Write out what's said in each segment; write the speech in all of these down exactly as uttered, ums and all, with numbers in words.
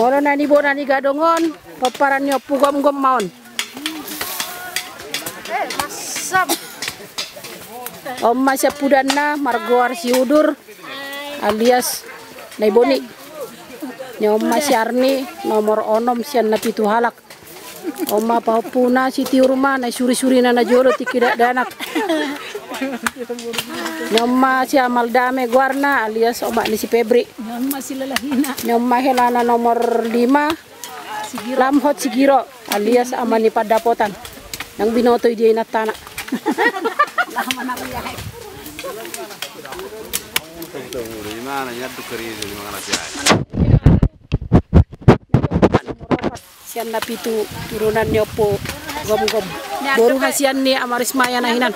Olo, na nibona ni gadong on, pomparan ni Ompu Gomgom ma on. On ma siampudanna margoar si Udur alias Naiboni. Ni on ma si Arni nomor onom sian na pitu halak. On ma pahompuna si Tiur ma na suri-surina na jolo tingki dakdanak. Ni on ma si Amaldame goarna alias omak ni si Febri. Ni on ma si Lalahina. Ni on ma helana nomor lima. Lamhot Sigiro alias ama ni pandapotan. Nang binoto i dia inantana. Sian na pitu turunan ni Ompu Gomgom. Boru hasian ni Ama Rismaya na hinan.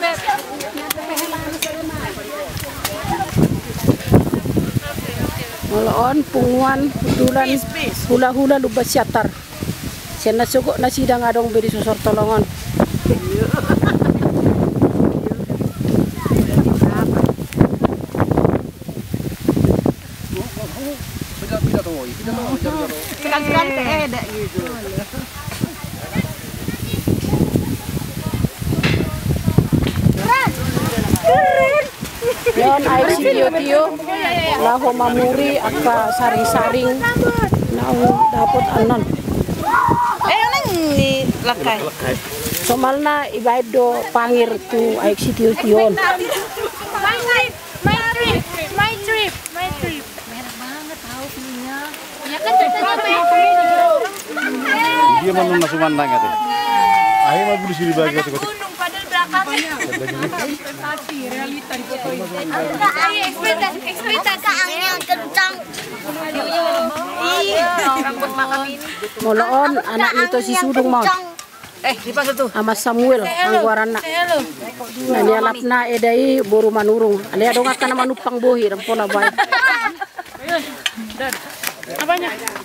Molo on punguan hundulan hula-hula Lumban Siantar. Sian na sogot nasida nga adong be di sosor tolongon. Sekali-sekali ke eda gitu. Keren. Keren. Ion aek sitio-tio laho mamuri angka saring-saring naung dapot annon. Eh, nang ni lakai. Somalna ibaen do pangir tu aek sitio-tio on. My trip, my trip, my trip, my trip. Enak banget tahu view-nya. Ya kan, ceritanya my trip. Dia mana na sumandang kata. Akhirnya bulu sini bagi kata. Gunung padahal belakangnya. Ekspektasi, realita di foto ini. Enggak, ekspektasi, ekspektasi angin kencang. Iya, orang buat makan ini. Molo on anak ni Ito Sisudung ma on. Eh, di pas tu. Ama Samuel anggo goarna. Na nialapna eda i boru Manurung. Alai adong angka na manumpang bohi, dang pola baen.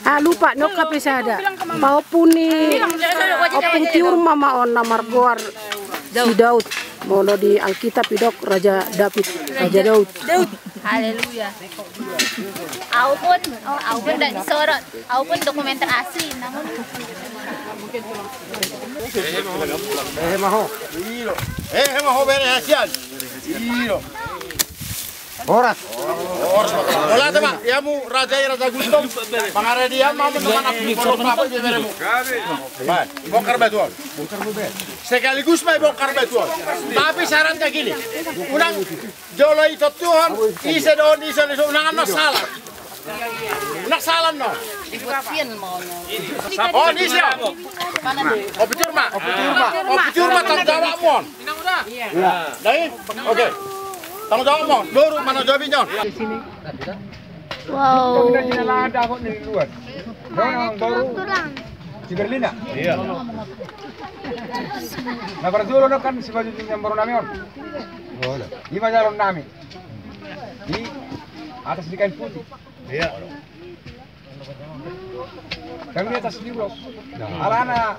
Ah, lupa, ni on hape sada. Pahompu ni Ompung Tiur ma on na margoar si Daud. Molo di Alkitab didok Raja David, Raja Daud. Daud. Haleluya. Au pun, au pun ndak disorot. Au pun dokumenter asli, namun. Hehe ma ho. Hehe ma ho, bere hasian. Horas. Horas. Hola, teman. Ia mu raja i, Raja Gultom. Mangaradi ia ma mu teman aku di pondok apa di beremu. Baik, bongkar batu on. Sekaligus ma i bongkar batu on. Tapi syaratnya gini. Unang jolo i tontuhon, ise do on, ise do on, unang annon salah. Unang salah annon. Dibuat film mau. On ise on. Ompung Tiur ma. Ompung Tiur ma. Ompung Tiur ma tanggung jawabmu on. Dai. Oke. Tanggung jawabmu on. Boru mana jawabi on. Wow. Di Berlin na? Iya. Na parjolo na kan si baju yang baru nami on. Ima jalan nami. Di atas di kain putih. Iya. Kami di atas di blok. Alana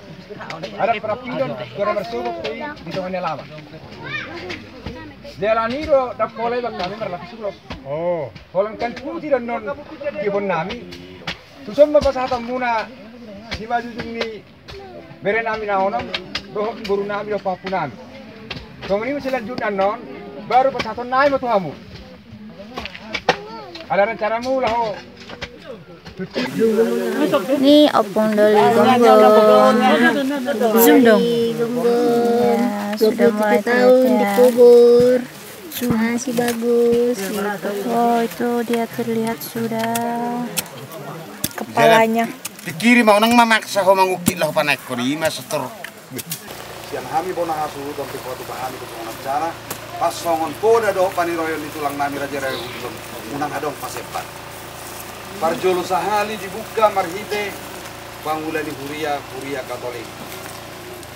ada perapidon, kura marsogot tu i di tonga ni alaman. Jalan i do, dang pola i bang kami marlapis blok. Oh. Holan kain putih do annon di bon nami. Tuson ma pasahatonmuna si baju ni bere nami na onom, dohot boru nami dohot pahompu nami. Songon i ma selanjutna annon, baru pasahaton nami ma tu hamu. Ala rencanamu laho. Ni Ompung Doli Gomgom. Zoom dong. Doli Gomgom. Ya, sudah mulai terlihat ya. Dua puluh tiga tahun di Bogor. Masih bagus gitu. Oh, itu dia terlihat sudah kepalanya. Di kiri ma, unang mamaksa ho mangungkit laho panaekkon i ma setor. Sian hami bona hasuhuton pe pola tu hami tu songon acara, pas songon poda dohot paniroion ni tulang nami Raja Raja Gultom, unang adong pasempat. Parjolo sahali dibuka marhite pangula ni huria, huria Katolik.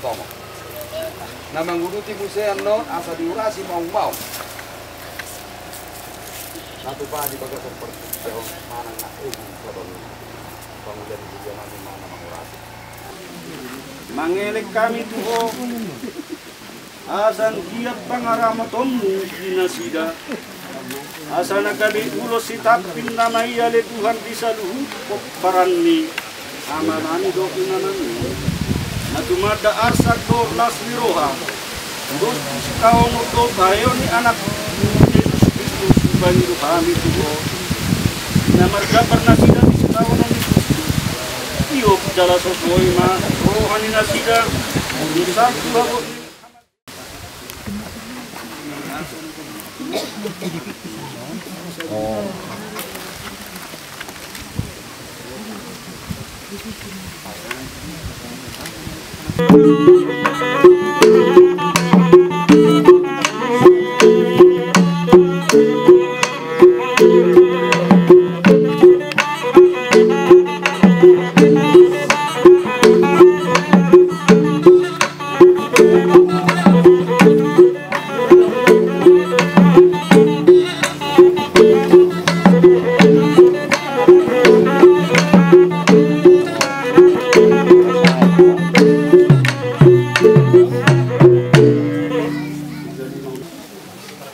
Tongon. Na manguduti muse annon asa diurasi maung-maung. Na tupa di bagasan partingkian manang na egung kodon. Pangula ni huria nami ma na mangurasi. Mangelek hami tu Ho, asa anggiat pangaramotonmu di nasida, asa na gabe ulos sitampinna ma i ale Tuhan di saluhut pomparanmi, Amanami dohot inanami, na tumanda arsak dohot las ni roha, dohot sikaonon dohot haheheon ni Anakmu Jesus Kristus, hubahen rohami tu Ho, na margambar nasida di sikaonon ni Kristus. Tiop jala sosoi ma roha ni nasida, di salpu habot ni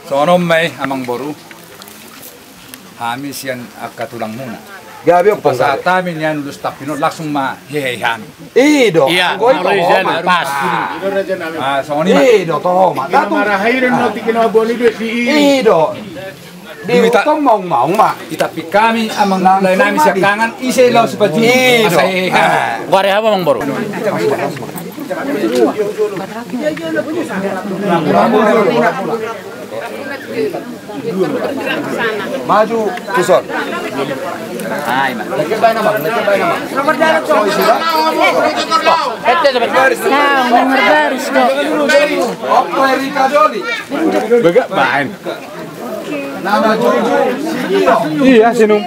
Songon on ma i, Amangboru. Hami sian angka tulangmuna. Gabe on, pasahat hami nian ulos tampil on, langsung ma hehe hami. I do. Iya, anggo i, molo i, pas. Ah, songon i ma. I do, toho ma. Tatung. Marahairon no tikin abon i do di i. I do. Di huta maung-maung ma. Itampik hami, amang lae nami siangkangan, ise laho sipajuju. I do. Asa hehe hami. Ware haba, Amangboru. Maju, tuson. Nah, nomor baris do. Opo Erika Doli. Begak main. Nama jujur, Sidino. Iya, sinum.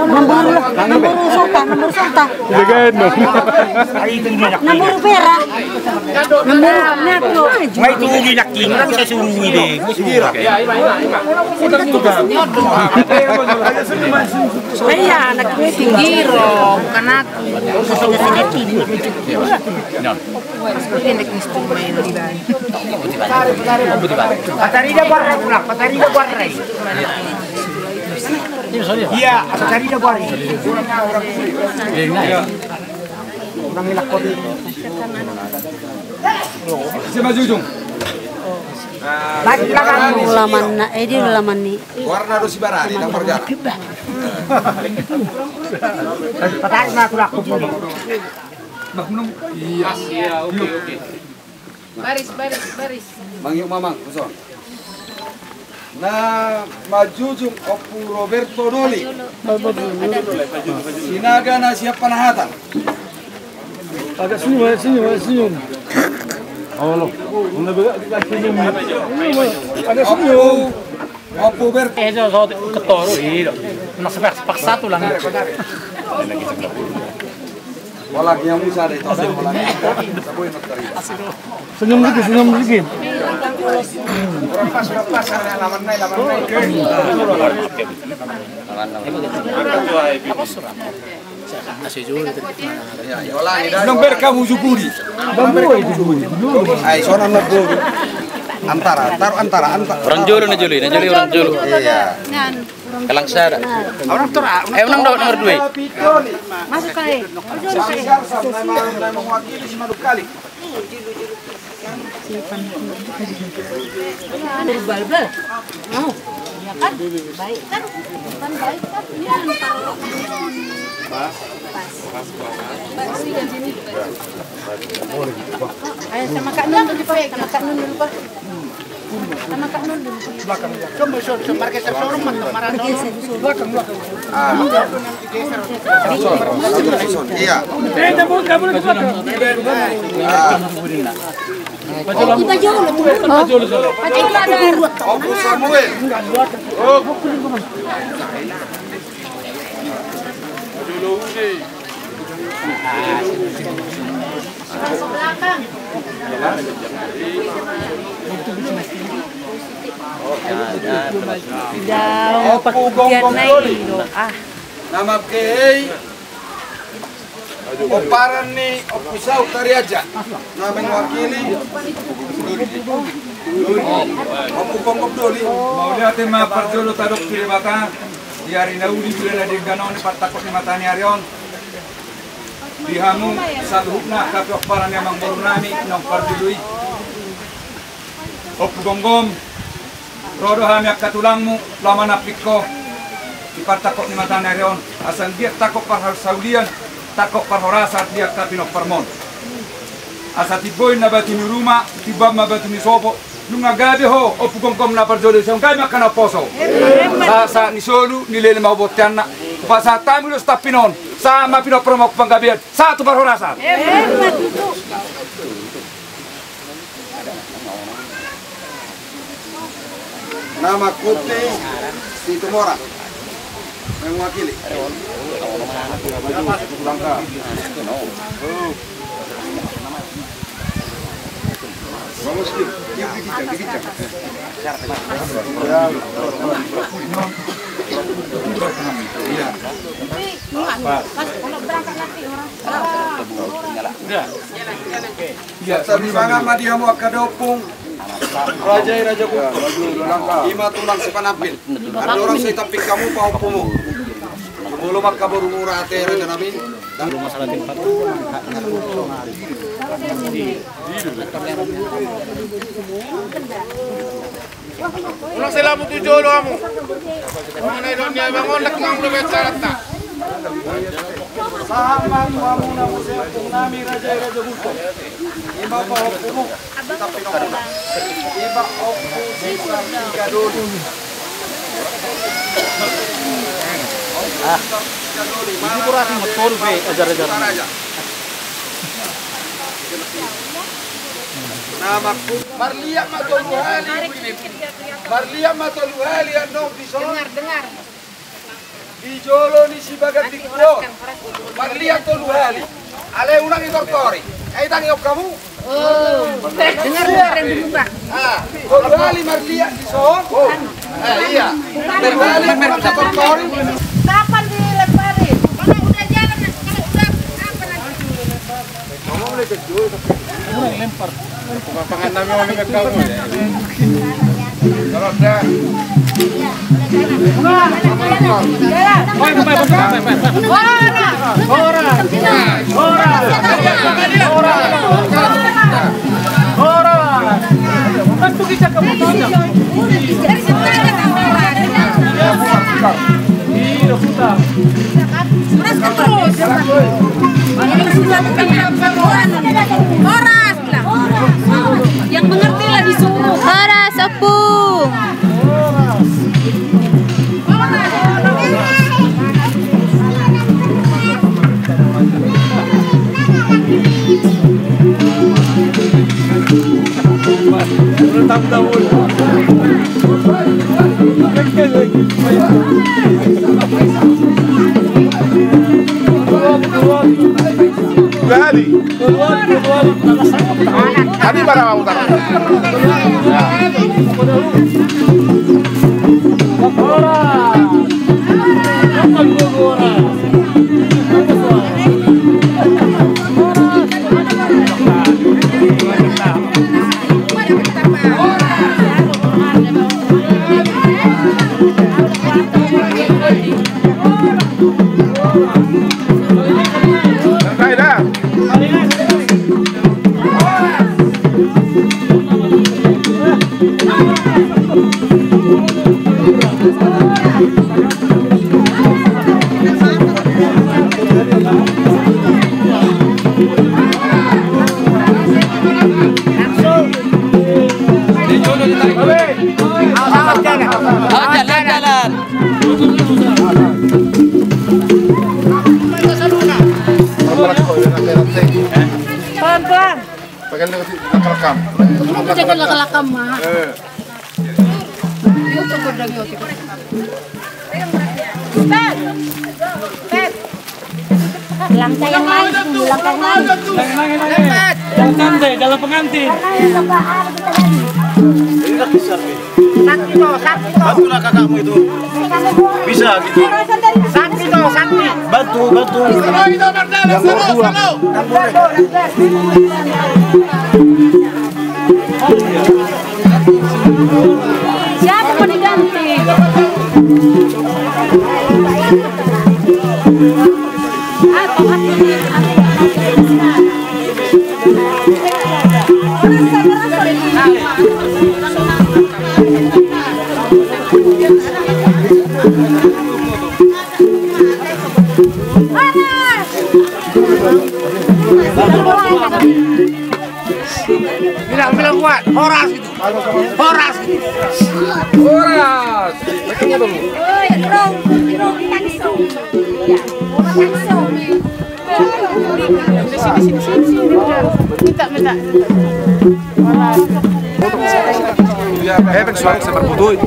Nomor, nomor sota, nomor sota. Jagain dong. Nomor pera. Nomor nato. Ngai tu di naking kan saya suruh ide. Iya, anak gue tinggi ro, bukan aku. Patarida buat rai, pulang. Patarida buat rai. Iya, patarida buat rai. Kurang elak kopi. Siapa jujung? Lagi belakang. Ulaman na, eh, dia ulaman ni. Warna do sibarani, nang margana. Patarik na, turak. Iya. Iya, oke, oke. Baris, baris, baris. Mangiuk mamang, kosong. Na manjujung Ompu Roberto Doli. Sinaga na siap panahatan. Agak senyum, agak senyum, agak senyum. Allah. Senyum. Agak senyum. Ompu Ber. Eh, so, so, ketoru, iya. Nah, sepak, sepak satu lah. Walah, dia musa deh, itu ada walah. Senyum dikit, senyum dikit. Nang ber kamu jupuri. Ai, sono nang bolu. Antara, taruh antara, antara. Orang jolo na jolo, na jolo orang jolo. Iya. Kalang sada. Orang tora. Eh, unang do nomor dua. Masuk kai. Mewakili si Madukali. Balbal. Mau. Ya kan? Baik kan? Bukan baik kan? Ini kan taruh. Pas. Pas. Pas. Ayo sama Kak Nun dulu, Pak. Sama Kak Nun dulu, Pak. Sama Kak Nun dulu. Belakang, belakang. Coba, coba, coba, marga tersorong, mantap, marah. Belakang, belakang. Ah. Iya. Ompu Samuel. Ompu Gomgom Doli. Ah. Nama kehei. Pomparan ni Ompu Saut Tariaja. Na mewakili. Ompu Gomgom Doli. Mauliate ma parjolo tadok tu Debata. Di ari na uli, bulan na denggan on, di partangkok ni mata ni ari on, di hamu saluhutna angka pinompar ni amangboru nami naung parjolo i, Ompu Gomgom, ro do hami angka tulangmu laho manampik ho di partangkok ni mata ni ari on, asa anggiat tangkok parhaulian, tangkok parhorasan di angka pinomparmon. Asa timbo i ma batu ni ruma, timbo ma batu ni sopo. Nunga gabe ho Ompu Gomgom na parjolo i, sai gabe angka na umposo. Sahat-sahat ni solu, nilele ma ho bonteanna. Hupasahat hami do sitampinonmu, sahat ma pinomparmon tu panggabean, sahat tu parhorasan. Na mangkuti Situmorang. Yang mewakili. Bagus, Ki. Ki, ki, ki, ki, ki. Iya. Pas. Kalau berangkat nanti orang. Udah. Iya, sabi mangan ma di hamu angka da ompung. Raja i, raja ku. Ima tulang sipanampil. Andorang so itampik hamu pahompumu. Molo ma angka boru mura ate, raja nami. Ulang selamu tu jolo hamu. Hamu na idok ni abang on, lek mangulo be carata. Sahat ma tu hamu na muse ompung nami, raja i, raja buto. Ima pahompumu. Tapi nomor. Ima ompu Sisa Tigadoli. Ah. Ini kurang betul be ajar-ajar. Namaku. Marliat ma tolu hali. Marliat ma tolu hali annon dison. Dengar, dengar. Di jolo ni si Bagandingku on. Marliat tolu hali. Alai unang ditortori. Ai tangion hamu. Oh. Dengar, dengar yang dibuka. Ah, tolu hali marliat dison. Ah, iya. Tolu hali marliat ditortori. Kapan dilemparin? Kalau udah jalan, kalau udah apa nanti? Kamu boleh kecil, tapi kurang lempar. Pangan nami on, ingat kamu. Kalau ada. Horas. Horas. Horas. Horas. Horas. Kan begitu kamu tahu. Iya, putar. Terus, terus. Horas lah. Yang mengerti lah disuruh. Horas, Ompung. Dua hali. Tadi bara mau utara. Jalan, jalan. Pelan-pelan. Pegang dulu, Ci, lakam. Pegang lakam, Ma. Eh. Langkah yang manis dulu, langkah yang manis. Jangan santai, jalan pengantin. Ini lagi siap nih. Sakti toh, sakti toh. Bantulah kakakmu itu. Bisa gitu. Sakti toh, sakti. Bantu, bantu. Yang nomor dua. Siapa mau diganti? Bilang, bilang kuat, horas gitu. Horas gitu. Horas. Minta, minta. Eh, pengen suara saya berputui.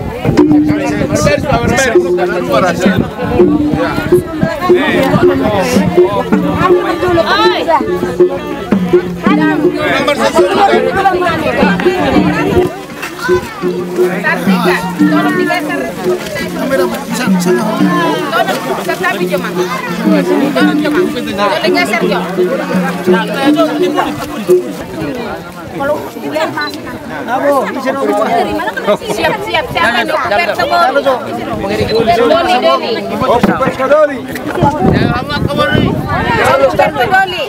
Kartika, tolong digeser. Tolong, tetapi cuma. Tolong, cuma. Tolong geser, Jo. Siap, siap, siap. Doli, Doli. Doli. Doli.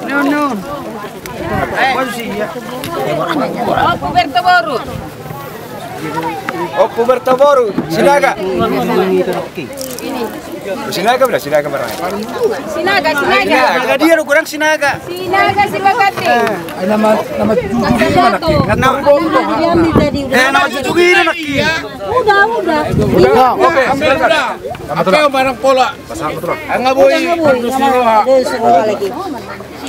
No, no. Ompu Bertoboru. Ompu Bertoboru, Sinaga. Sinaga, benar, Sinaga, benar. Sinaga, Sinaga. Sinaga, dia lu kurang Sinaga. Sinaga, Sinaga. Eh, nama, nama cucu dia mana, Ki? Nama, eh, nama cucu dia mana, Ki? Udah, udah. Udah, oke, silakan. Apa yang barang pola? Angga boi, angga boi, kardus ni roha. Kardus ni roha lagi.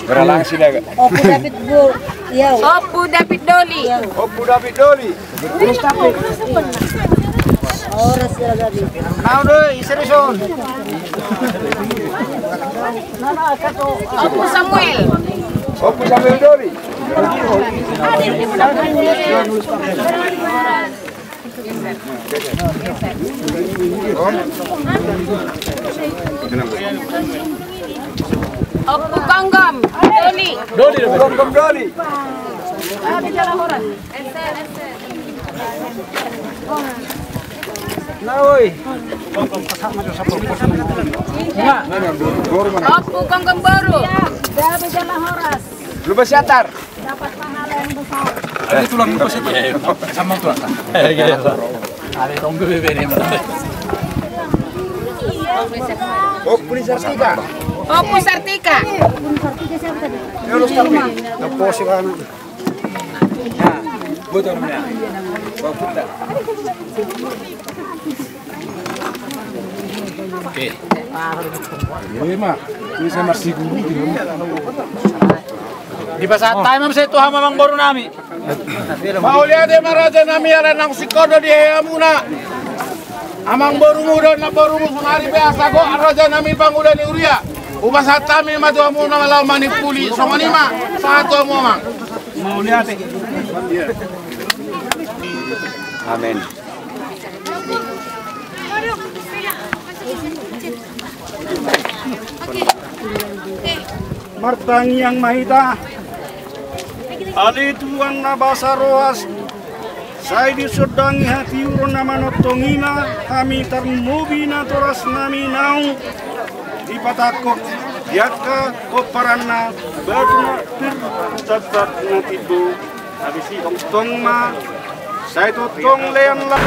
Beralang sini agak. Ompu David, Bu. Iya. Ompu David Doli. Iya. Ompu David Doli. Horas ya, Gabi. Nau doi, serius on. Ompu Samuel. Ompu Samuel Doli. Ompu Gomgom Doli. Doli, Ompu Gomgom Doli. Nah, oi. Ompu Gomgom Boru. Gabe jala horas. Lupa siatar. Dapat pahala yang besar. Ada tulang lupa siapa? Sama tulang. Ada tonggo bebek ini. Ompu Sartika. Ompu Sartika. Ompu Sartika siapa tadi? Ya, lu siapa? Apa sih, Bang? Ya, gua tahu namanya. Bang Putra. Oke. Ini mah, ini sama si guru di rumah. Dipasahat hami ma muse tu hamu amangboru nami. Mauliate ma raja nami, ala naung singkop do di hea muna. Amangborumu do na borumu sungari pe asa gok raja nami pangula ni huria. Hupasahat hami ma tu hamu na laho manimpuli, songon i ma sahat tu hamu amang. Mauliate. Amin. Martangiang ma hita. Ale Tuhan na basa rohas, sai disondangi hatiuron na manongtongina hami tarlumobi natoras nami naung dipatangkok di angka pomparanna batu na pir, tambat na timbo. Tongtong ma, sai tongtong lean la.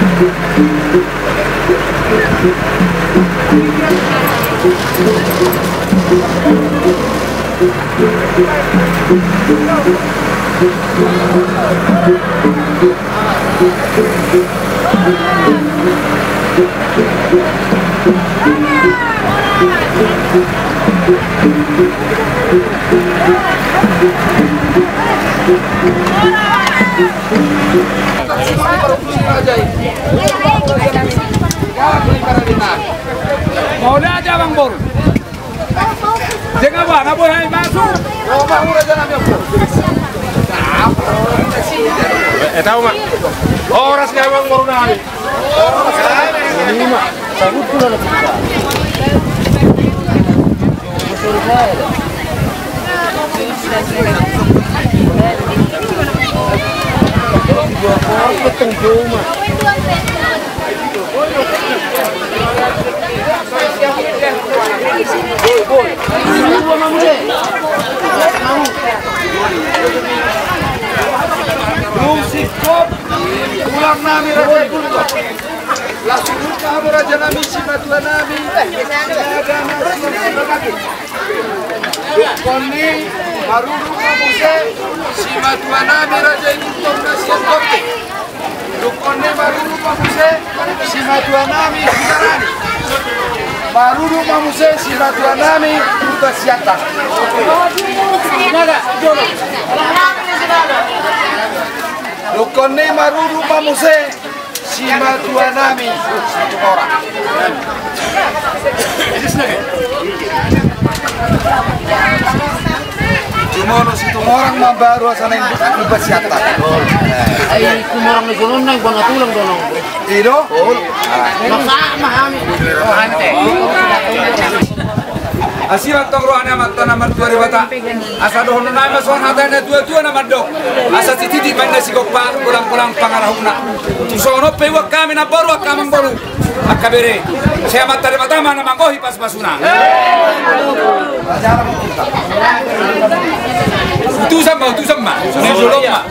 Mauliate amangboru. Jeng apa? Na boi hami masuk. Eh, tahu ma. Horas ni amangboru nami. Dung singkop tulang nami Raja Gultom. Laos huhut ma hamu raja nami, simatua nami. Dungkon ni marurung ma muse simatua nami Raja Gultom na sian Tondi. Dungkon ni marurung ma muse simatua nami Huta Rani. Marurung ma muse simatua nami Purba Siantar. Dungkon ni marurung ma muse simatua nami Situmorang. Jumolo Situmorang mambaru asa naeng Purba Siantar. Ai Situmorang ni songon na bona tulang do nang. I do? Masa ma hami. Asi ma antong roha ni Amanta na martua Debata. Asa dohonon nami ma songon hata ni na tua-tua na mandok. Asa sititi ma inna sigompa, golang-golang pangarahutna. Tung songon on pe uang hami na boru, angka amangboru, angka bere. Sai Amanta Debata ma na manggohi pasu-pasuna. Utusan ma, utusan ma. Songon i ma.